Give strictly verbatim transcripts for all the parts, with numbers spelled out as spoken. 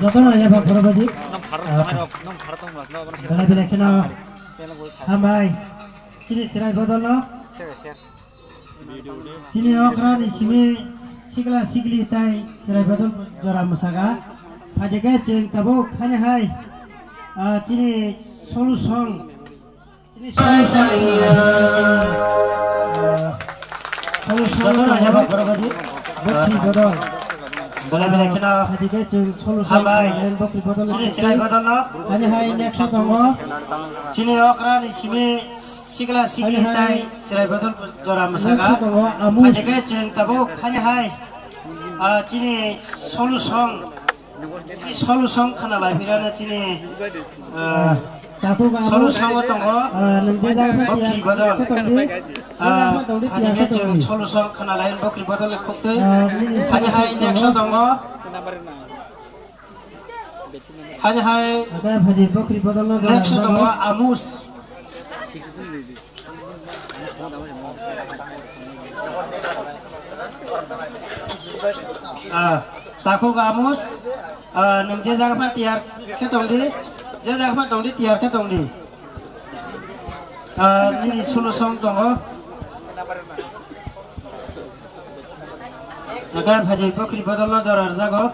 Jotono ya ba borok baji. Bela bela kheno hambai. Chini chwrai bodol no. Chini okra ni simi sikla sikli tai chwrai bodol jora mwsaga. Phaijak khe chwng tabuk hani hai. Ah, chini solution. Chini solution. Solution. Jotono ya ba borok baji. Bokri bodol. Bela bela kheno. Phaijak khe chwng solution. Hambai. Bokri bodol. Chini chwrai bodol no. Hani hai next tongo. Chini okra ni simi sikla sikli tai chwrai bodol jora mwsaga. Phaijak khe chwng tabuk hani hai. Ah, chini solution. Chini solution khana lai phirana chini, ah, solution o tongo. Bokri bodol. Ah, phaijak khe chwng solution khana lai bokri bodol ni khukti. Hani hai next tongo. Hai hai. Ada bhadi bokri bodol no next tongo amus. Ah, takhuk amus, ah, nwng je jaga pha tiyar khe tongdi, je jaga pha tongdi tiyar khe tongdi. Ah, nini solution tongo. Aga bhadi bokri bodol no jora rwjago.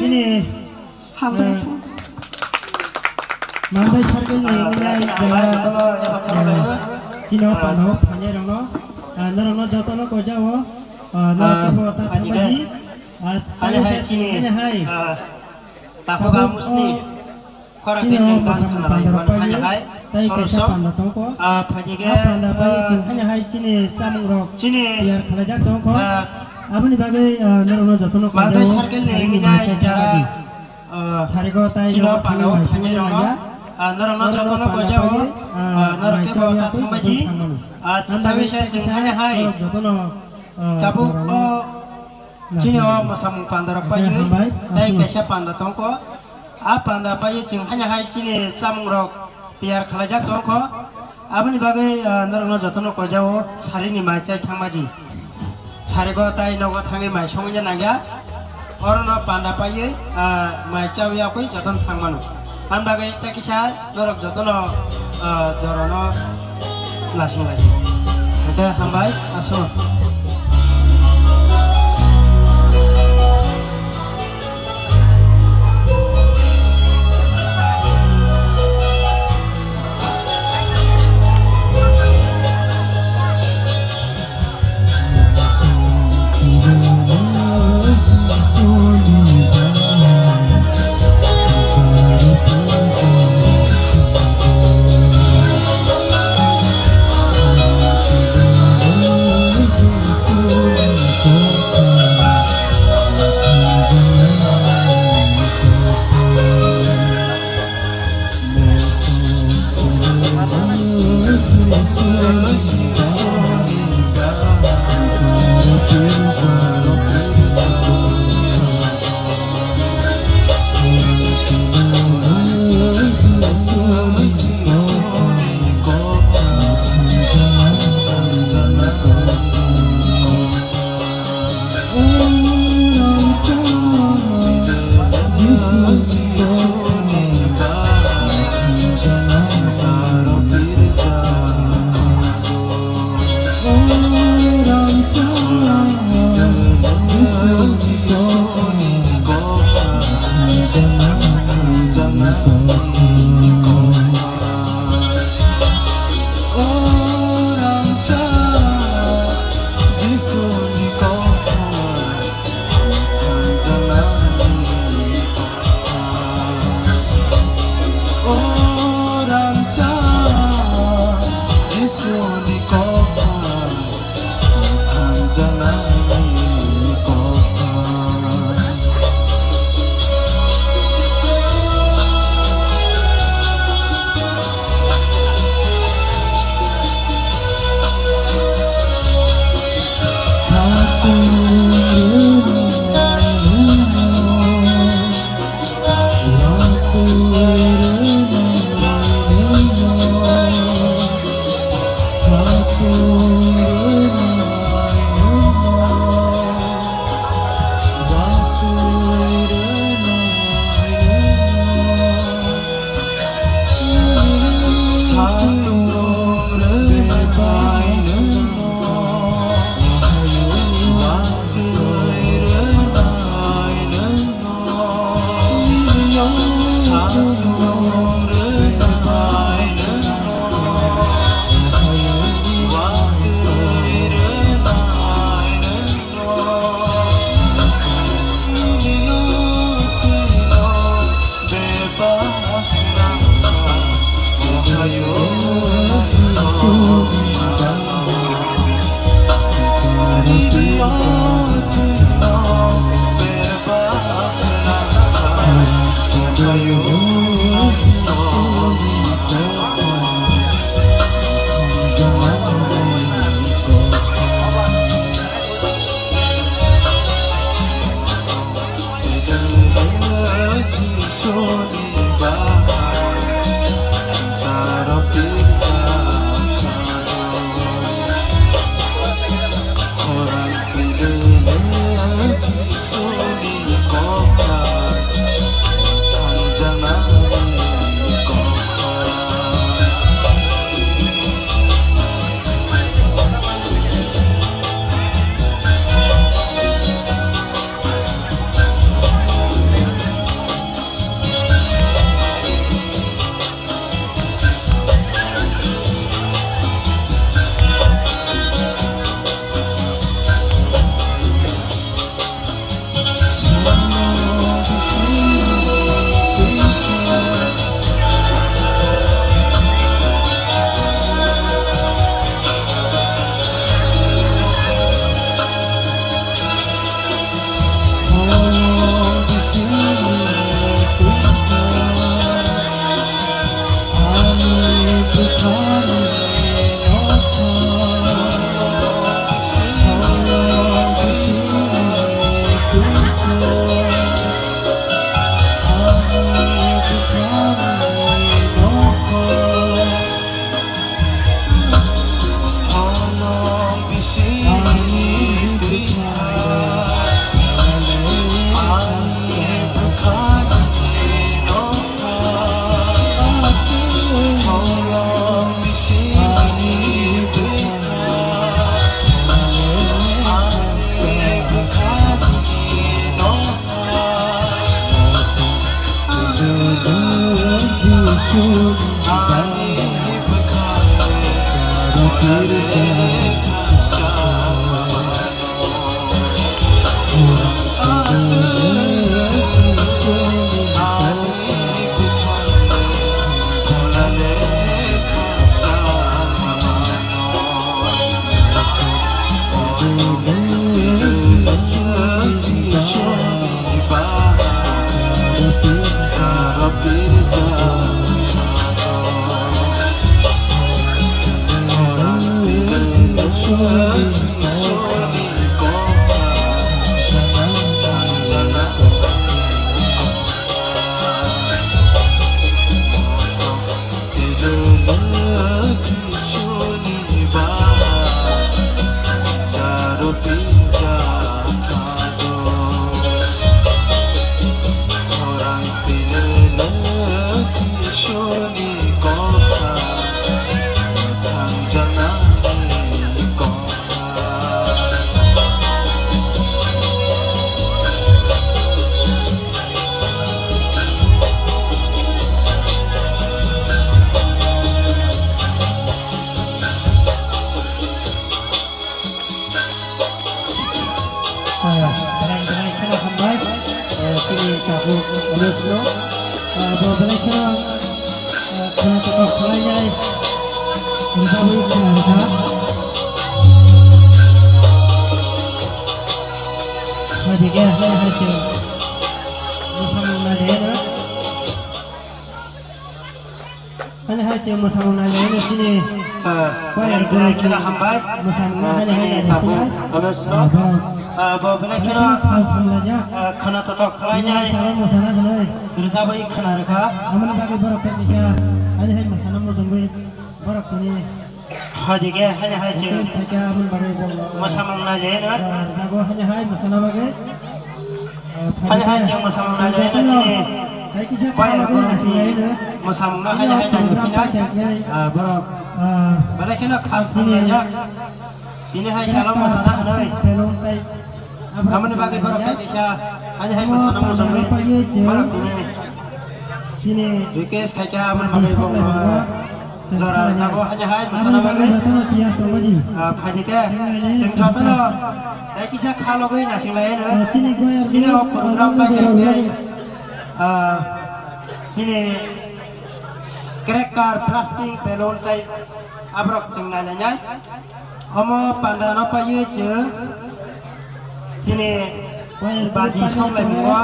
Chini, Hambai, eh, sir. Mandai circle ni, ah, wngkha, ah, jara, ah, chini o, ah, pano phainai rokno, ah, norokno jotono kojago, ah, norok, ah, kebo ta phaji thangbaji, khe, ah, hai hai chini, hai hai, ah, takhuk tabuk amusni, o, khorang chini tei o chwng mosamung khana panda lai rok hwn paiwi, hai hai, tei kaisa sorosok, panda tongkho. Ah, phaji khe, ah, panda pai, ah, chwng hai hai chini chamung rok chini, tiyar khlaijak tongkho. Ah, aboni bagwi, ah, norokno jotono mandai kojago, circle ni, hai wngkha, maisa jara, thangbaji. Ah, sarigo tai chino no pano thangwi thangwi rokno, ah, norokno jotono kojago, ah, norok kebo ta thangbaji. Ah, chwng tabisa chwng hanya hai. Tabuk o chini o mosamung panda rok paiwi tai kaisa panda tongkho. A panda paiwi chwng hanya hai chini chamung rok tiyar khlaijak tongkho. Aboni bagwi, ah, norokno jotono kojago sarini mai chai thangbaji. Sarigo tai nogo thangwi mai songya nangya. Orono panda paiwi, ah, mai chawi yakwi jotono thangmano. Aboni bagwi tei kisa norok jotono, ah, jorano lasing lasing. Hake hambai, aswk. Ah, belai belai kheno hambai. Eh, chini tabuk Onesno. Ah, bo belai kheno, eh, kheno toko khlainai. Rwchapwi khna rwkha. Hai dige, hai hai se. Bwskango nailaiya na. Ani hai chwng mwsamung nailaiwi chini. Ah, belai belai kheno hambai. Mwsamung ah, nailaiwi chini tabuk Onesno. Ah, bo belai kheno, ah, khwna totok khlainai. Rwchapwi khwna rwkha. Amoni bagwi borok khe kisa ani hai mwsana muchungwi borok tini. Phaidi khe hani hai chwng mwsamung nailaiwi no. Hani hai chwng mwsamung nailaiwi no chini choir group ni mwsamung no hani hai nailai phinai. Ah, borok belai kheno kham kham laijak. Tini hai salo mwsana hwnwi. Amoni bagwi borok khe kisa hani hai mwsana muchungwi borok tini request khaikha amoni bagwi bo. Jora rwchapwi haini hai mwsana bagwi, ah, phaidi khe chwng jotono tei kisa kha logwi naising lai no. Chini o program bai khe, ah, chini cracker, plastic, balloon tei aborok chwng nailainai. Omo pandano paiwi chwng chini baji songlaimung o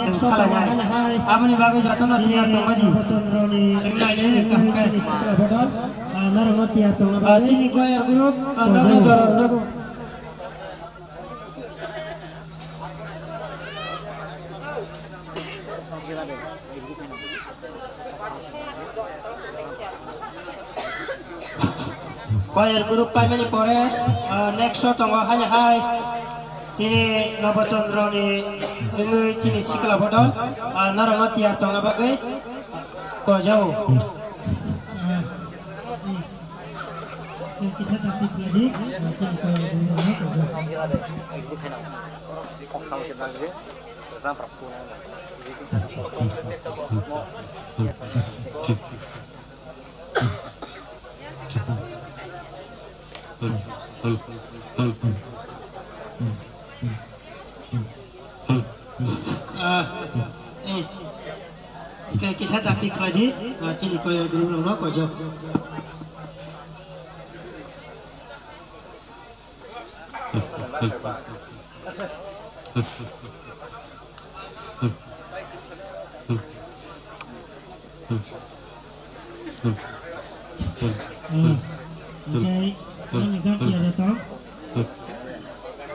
chwng khalainai. Aboni bagwi jotono tiyar tongbaji. Chwng nainai kaham khe. Ah, chini choir group, ah, nokni jora rwjago. Choir group paimani pore, ah, next o tongo haini hai chini Nobo Chandra ni wngwi chini sikla bodol, ah, norokno tiyar tongna bagwi kojao. Ah, eh. Oke, kisa dakti khlaidi, ah, chini choir group rokno kojak. Hmm. Oke, nang ni gam tiada tong.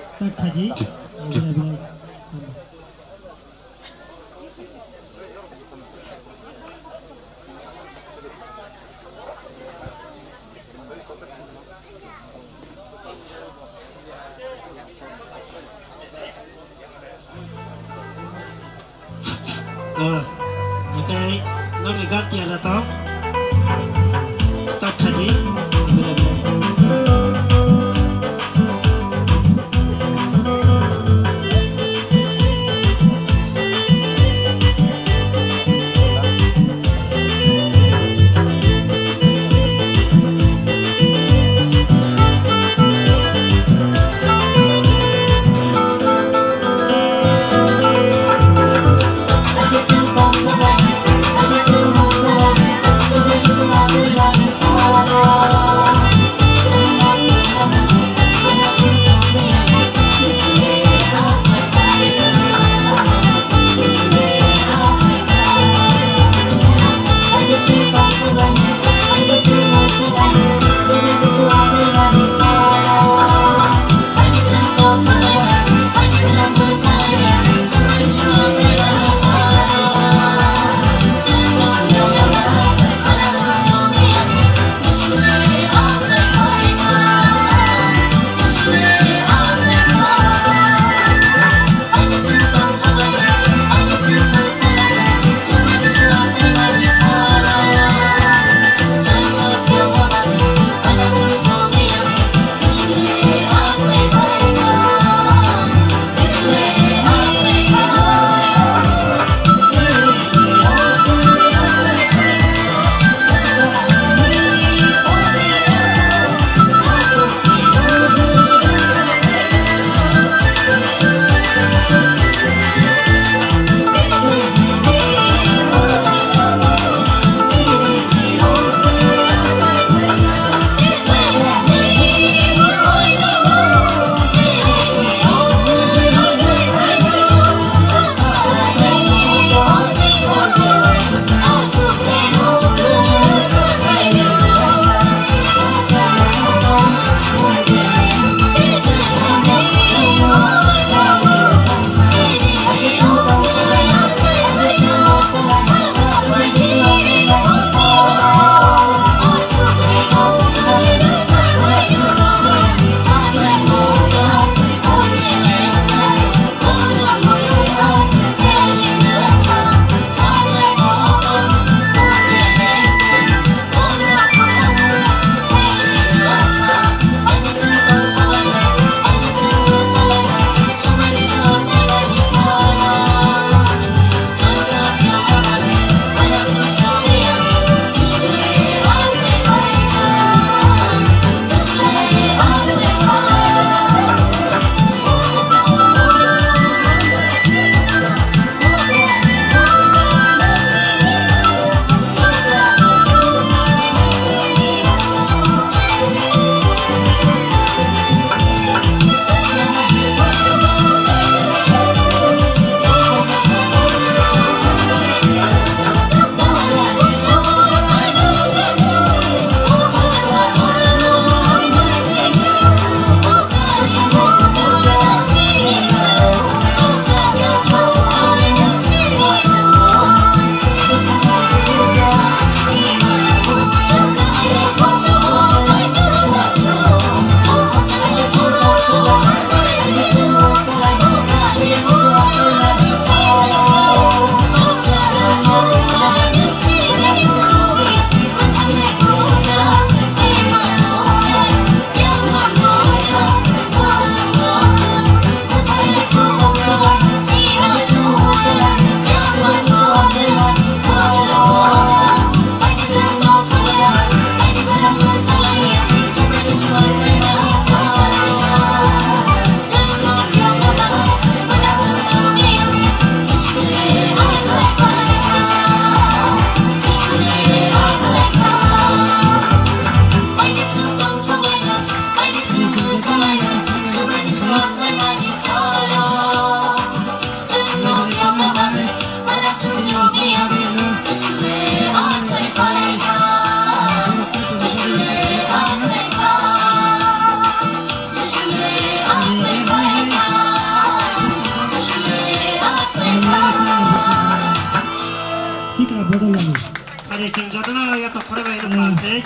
Start khaidi. Ah, oke, nang ni gam tiada tong. Start khaidi.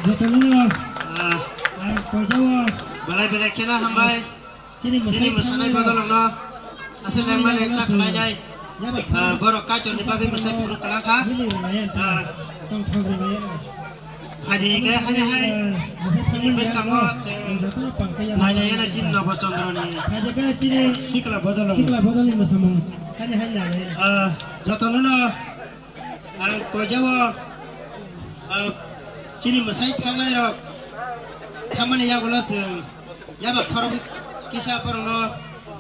Jotono, ah, ang kojawa. Belai belai kheno hambai. Chini mwsanai bodolno aswk lengma lengsa khlainai, ah, borok Kaitorni bagwi mwsai phuru kwlangkha. Ah, phaidi khe hai hai chini bwskango chwng nailaiya chini Nobo Chandroni sikla bodolno. Ah, jotono ang kojawo, ah, chini mwsai thangnai rok thamani yagulo chwng yaba khorok kisa borokno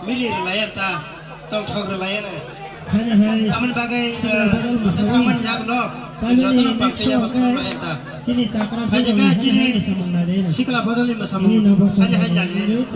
mili rwlaiya ta, tongthok rwlaiya na. Tamoni bagwi, ah, mwsai thangnai yagulo chwng jotono pangkhe yaba khorok rwlaiya ta. Phaidi khe chini sikla bodolni mwsamung hai hai nailaiya.